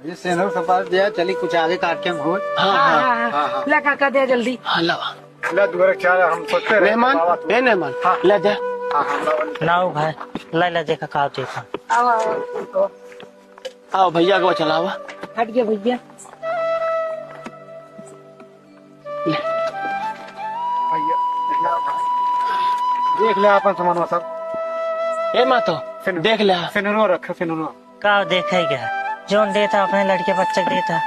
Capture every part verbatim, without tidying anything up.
ये सेंदूर सुपारी दिया, चली कुछ आगे काट के हम घूर। हाँ, हाँ, हाँ। हाँ, हाँ। ला काका दे जल्दी। हाँ, ला। ला दुआरे चार हम सोचते रहे, मेहमान, बाबा तू। ए मेहमान, हाँ। ले दे। हाँ, हाँ, ला, ला। लाओ भाई, ला, ला देखा का देखा। आओ, आओ। आओ भैया, अगवा चलावा। हट गया भैया। ले। भैया, देख ले आपन सामानवा सब। ए मातो, फिर देख ले। फिनरो रख, फिनरो। का देखे गया? जोन देता अपने लड़के बच्चे के देता।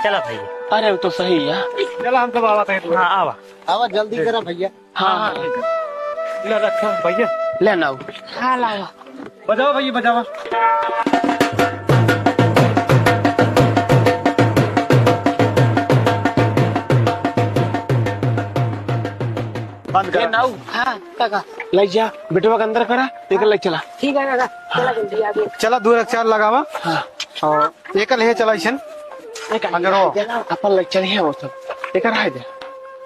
चला भैया। अरे वो तो सही है। चला हम सब आवा थे। हाँ, आवा। आवा जल्दी करा भैया। हाँ, हाँ। ले रखा भैया। ले ना। हाँ, लावा। बजावा भैया, बजावा। बंद ये करा। नाऊ। हाँ, काका। ले जा, बेटवा के अंदर करा, लेकर ले चला। ठीक है, काका। चला जल्दी आगे। चला, दू एक चार लगावा। हाँ। और एक ले चला इसन। एक अंजरो। अपन ले चल है वो सब। एक रह दे।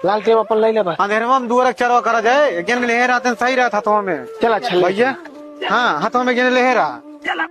लाल टेप अपन ले लेबा। अंधेरवा में दुआर के चरवा करा जाए, एक जन ले रहते हैं, सही रहता हथवा में। चल, अच्छा, ले भैया। चल। हाँ, हथवा में एक जन ले रहा। चल।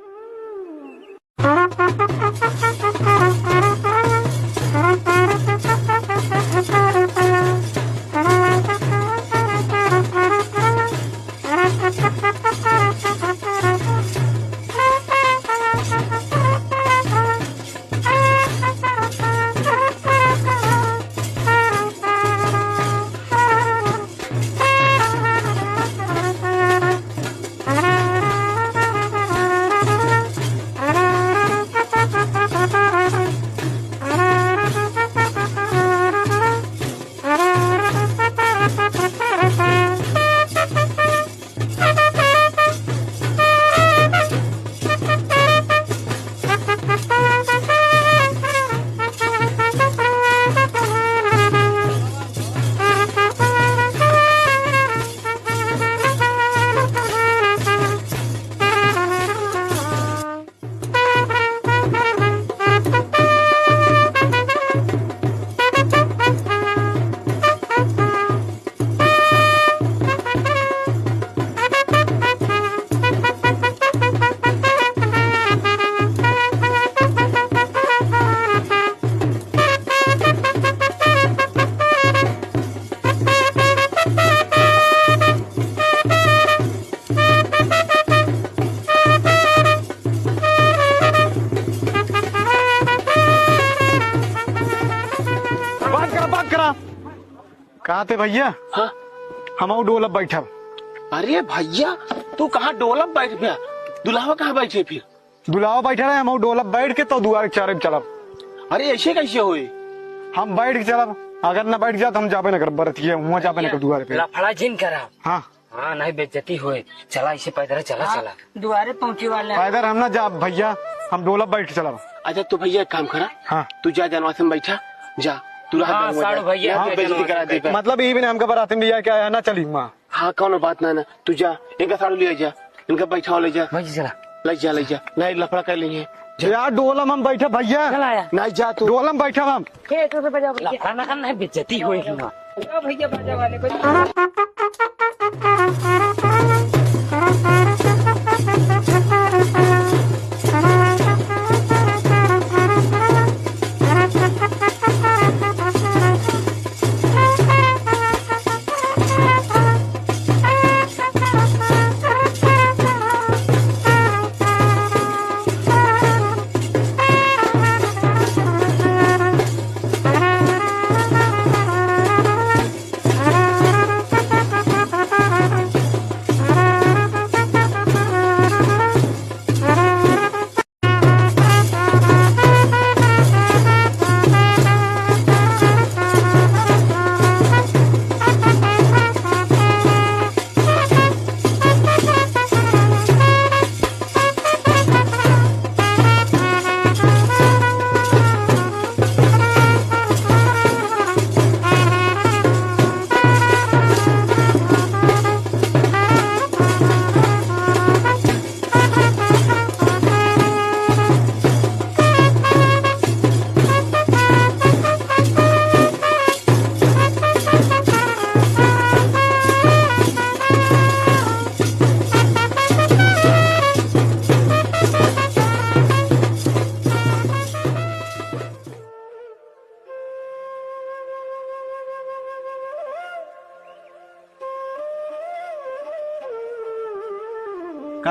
बात करा, बात करा। कहाँ थे भैया? हाँ। हम अउ डोलब बैठब। अरे भैया, तू कहाँ डोलब बैठ गया? दुल्हावा कहाँ बैठे फिर? दुल्हावा बैठा रहे, हम अउ डोलब बैठ के तो दुआरे के चारे में चलब। अरे ऐसे कैसे होए? हम बैठ के चलब, अगर ना बैठ जात हम जाबे ना करब बरतिया, हुआं जाबे ना करब दुआरे पे। लफड़ा जिन करा। हाँ। हाँ, नहीं बेइज्जती होए। चला, इसे पैदल चला, हाँ, चला। दुआरे पहुँचे वाले हैं। पैदल हम ना जाब भैया, हम डोला बैठ के चलब। अच्छा, तू भैया एक काम करा। हाँ। तू जा जनवास में बैठा, जा। तू रहा हाँ, जनवास साढ़ू जा। भैया, यहाँ तू बेइज्जती जनवास करा में दे। बैठा। मतलब ये भी नहीं हमका बरात में लिया क्या है, ना चली माँ। हाँ, कौनो बात ना, ना। तू जा, इनका साढ़ू ले जा, इनका बैठा ले जा। भैया चला। ले जा, ले जा। नहीं, लफड़ा कर लेंगे। जा। यार, डोलम हम बैठा भैया। चला यार। नहीं जा तू। डोलम बैठा हम। के तो से बजाओ भैया। लफड़ा ना करना है, बेइज्जती होएगी माँ। बजाओ भैया, बाजा वाले को।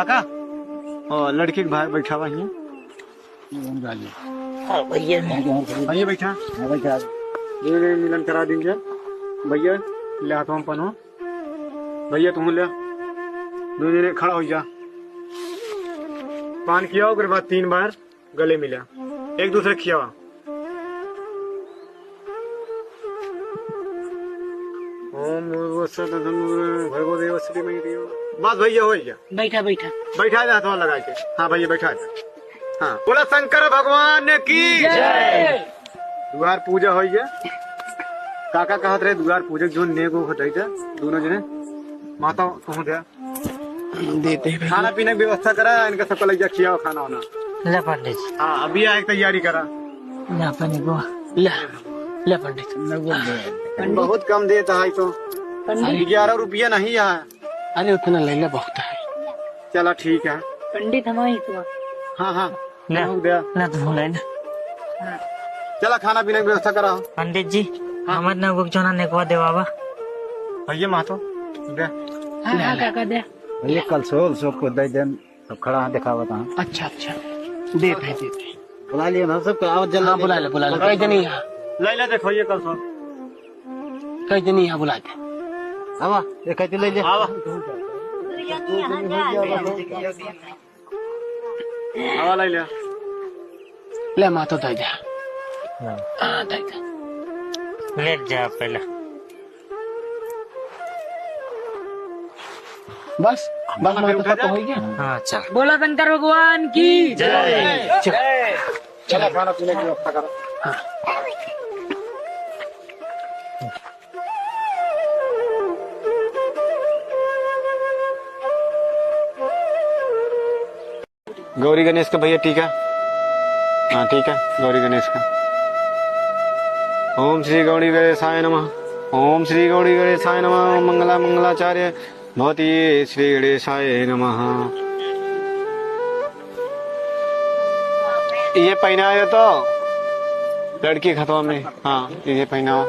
काका, ओ, लड़की के भाई बैठा हुआ है। हाँ, भैया। भैया बैठा। हाँ, बैठा। दो जने मिलन करा दीजिए। भैया, ले हाथों में पनो। भैया, तुम ले। दो जने खड़ा हो जा। पान किया, ओकर बाद तीन बार गले मिला, एक दूसरे खियावा। ओम भूर्भुवः स्वः तत्सवितुर्वरेण्यं भर्गो देवस्य धीमहि धियो। बस भैया, हो गया। बैठा, बैठा। बैठा दे हाथवा लगा के। हाँ भैया, बैठा दे। हाँ, बोला शंकर भगवान की जय। दुआर पूजा हो गया। काका कहत रहे दुआर पूजा जोन नेगो हो जाइता। दोनों जने माता कहूँ दे देते हैं। खाना पीने की व्यवस्था करा, इनका सबका लग जा, खियाओ खाना वाना। ले पंडित जी। हाँ, अभी आए तैयारी करा। ले अपन एगो, ले, ले पंडित। बहुत कम देता है तो। पंडित। ग्यारह रुपया नहीं है। अरे उतना ले ले, बहुत है। चला ठीक है। पंडित हमारे तो। हाँ, हाँ। ले। रुक दे। ना तो भूले ना। चला खाना पीने की व्यवस्था करा। पंडित जी, हाँ। हमर ना वो जोना नेकवा देवावा। भैया मातो, दे। हाँ, हाँ, काका दे। भैया कलसो, उलसो को दे देन। सब खड़ा है, दिखावत हाँ। अच्छा, अच्छा। दे दे, दे दे। बुला लियो ना सबको, आओ जल्दी। हाँ, बुला ले, बुला ले। कई जनी है? ले ले, देखो ये कलसो। कई जनी है, बुला दे। आवा, ये कई ले ले। आवा। आवा, ले ले। ले मातो दे दे। हाँ। हाँ, दे दे। ले जा पहले। बस, बस, हाँ, माता उठा का तो जा। हो गया। हाँ, चल। बोला शंकर भगवान की जय। चल। चला, खाना पीने की व्यवस्था करो। हाँ। गौरी गणेश का भैया टीका। हाँ, ठीक है, गौरी गणेश का। ओम श्री गौरी गणेशाय नमः। ओम श्री गौरी गणेशाय नमः। ओम मंगला मंगलाचार्य भवती श्री गणेशाय नमः। ये पहना है तो लड़की खतवा में। हाँ, ये पहनावा।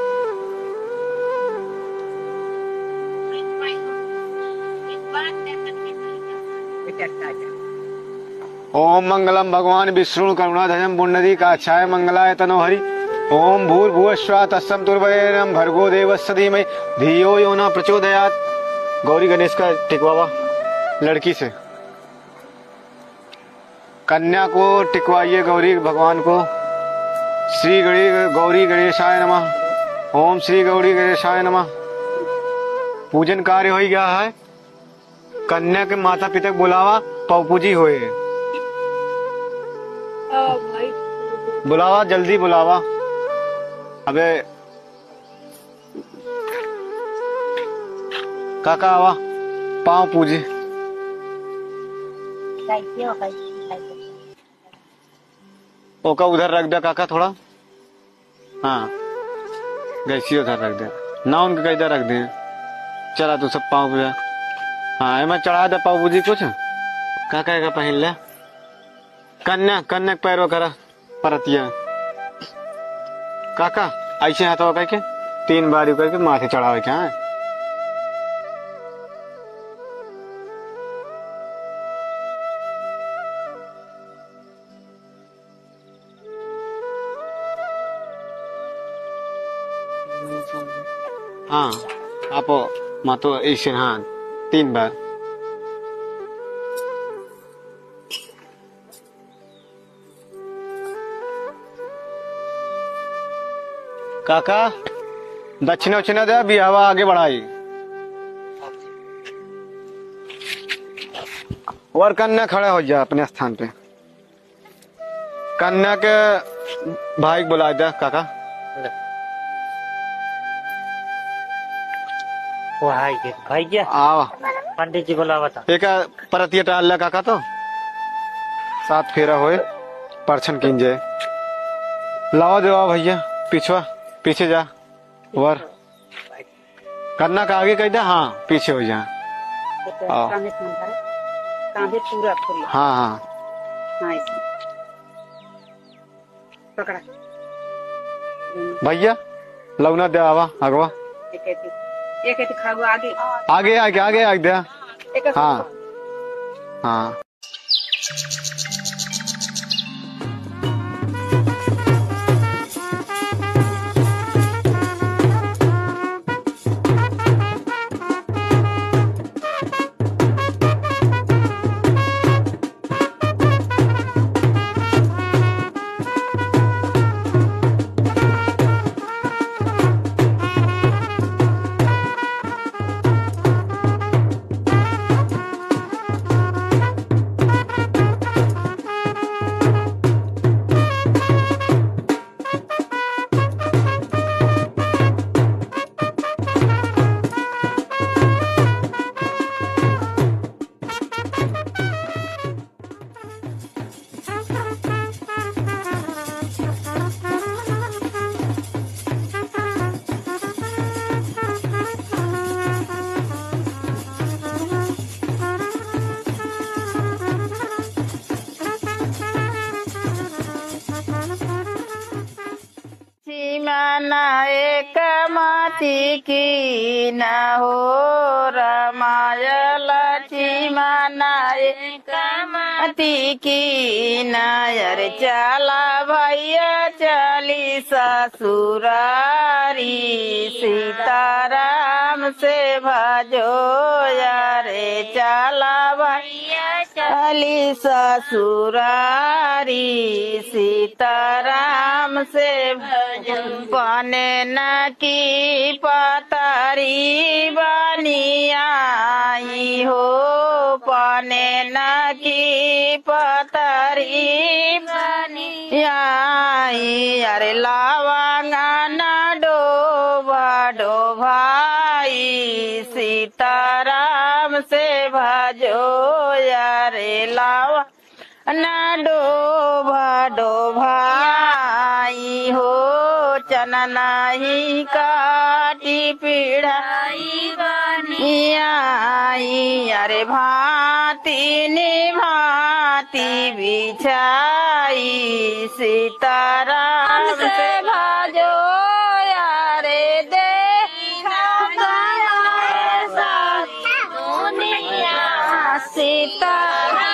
ओम मंगलम भगवान विष्णु करुणाध्वजम पुंडरीकाक्षाय मंगलाय तनोहरि। ओम भूर्भुवः स्वः तत्सवितुर्वरेण्यं भर्गो देवस्य धीमहि धियो यो न प्रचोदयात्। गौरी गणेश का टिकवावा लड़की से। कन्या को टिकवाइए गौरी भगवान को। श्री गणेश, गौरी गणेशाय नमः। ओम श्री गौरी गणेशाय नमः। पूजन कार्य हो गया है। कन्या के माता पिता के बुलावा, पाव पूजी होए। बुलावा, जल्दी बुलावा। अबे काका आवा, पाँव पूजे। ओका उधर रख दे काका थोड़ा। हाँ, गैसी उधर रख दे। ना उनके कैदा रख दे। चला तू सब पाँव पूजा। हाँ, एमा चढ़ा दे पाँव पूजी कुछ। काका का पहन ले। कन्या, कन्या के पैरों करा। परतिया। काका, ऐसे हाथवा करके तीन बार यू करके माथे चढ़ावे के, हाँ। हाँ, आप मातो ऐसे, हाँ, तीन बार। काका, दक्षिणा उक्षिणा दे, बियाहवा आगे बढ़ाई। वर कन्या खड़ा हो जा अपने स्थान पे। कन्या के भाई के बुला दे काका। वो हाय के भाई क्या? आवा। पंडित जी बुलावा था। एक परतिया टाल ले काका तो। सात फेरा होए, परछन कीन जाए। लावा देवा भैया, पिछवा, पीछे जा। वर। कन्या का आगे कह दे, हाँ, पीछे हो जा। आओ। कांधे पूरा, कांधे पूरा फुल। हाँ, हाँ। हाँ, ऐसे। पकड़ा। भैया, लौना दे आवा, अगवा। एक ऐसे, एक ऐसे खाओ आगे। आगे, आगे, आगे, आगे दे। एक ऐसे हाँ। खाओ। हाँ। लक्ष्मण एक माती कीन हो, रामाय लक्ष्मण एक माती कीन। अरे चला भैया चली ससुरारी, सीताराम से भजो। अरे चला भैया चली ससुरारी, सीताराम से भजो। पने न की पतरी बनी आई हो, पने न की पतरी बनी आई। अरे लवंगन डोभ डोभाई, सीताराम से भजो। अरे लवंगन डोभ डोभाई हो, चनन ही काटी पिढ़ाई बनी आई। अरे भांति नि भांति बिछाई, सीताराम से भजो। अरे देखा दुनिया सीताराम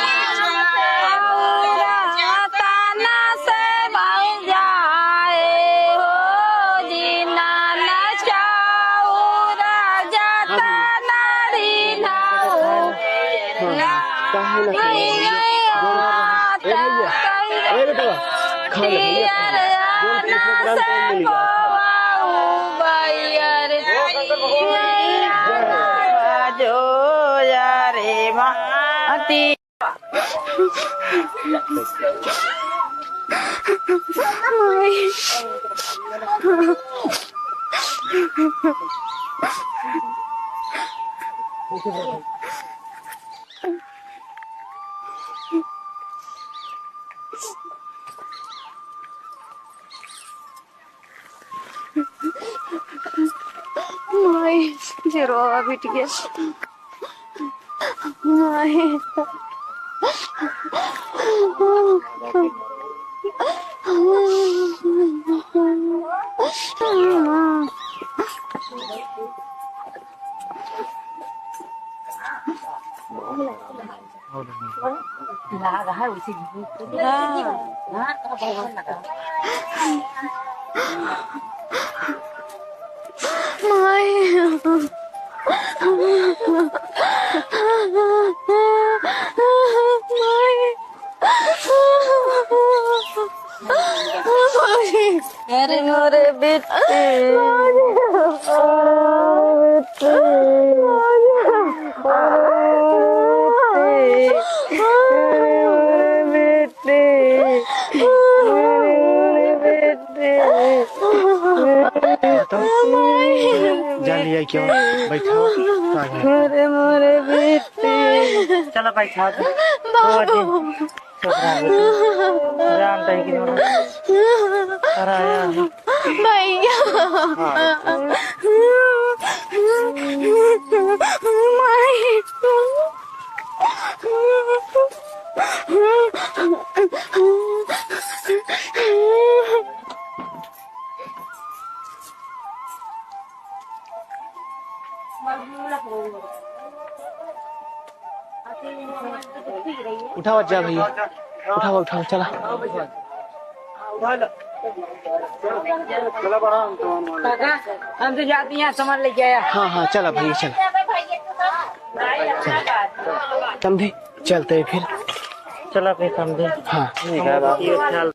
चौरा जतन से भल जाए हो, जिनन चौरा जतन रिन्हू। हाँ, काहे ना खाए? ए भैया, ए बेटवा, खा ले भैया, खा ले। जोर से प्रोग्राम टाइम मिल गया। जो यारे माती। माई, जे रोवा बिटिया। माई। अरे मोरे बेटी, अरे बेटी, अरे बेटी, अरे बेटी। जा लिया क्यों? बैठा। अरे मोरे बेटी। चलो बैठा। बाबू। राम ताई की। अरे आया। भैया। माई। उठावा जा भैया, उठावा, उठावा, चला। हम तो जाते हैं, सामान लेके आया। हाँ, हाँ, चला भैया, चला। चला। समधी, चलते हैं फिर। चला फिर समधी। हाँ। ठीक है, बाबू।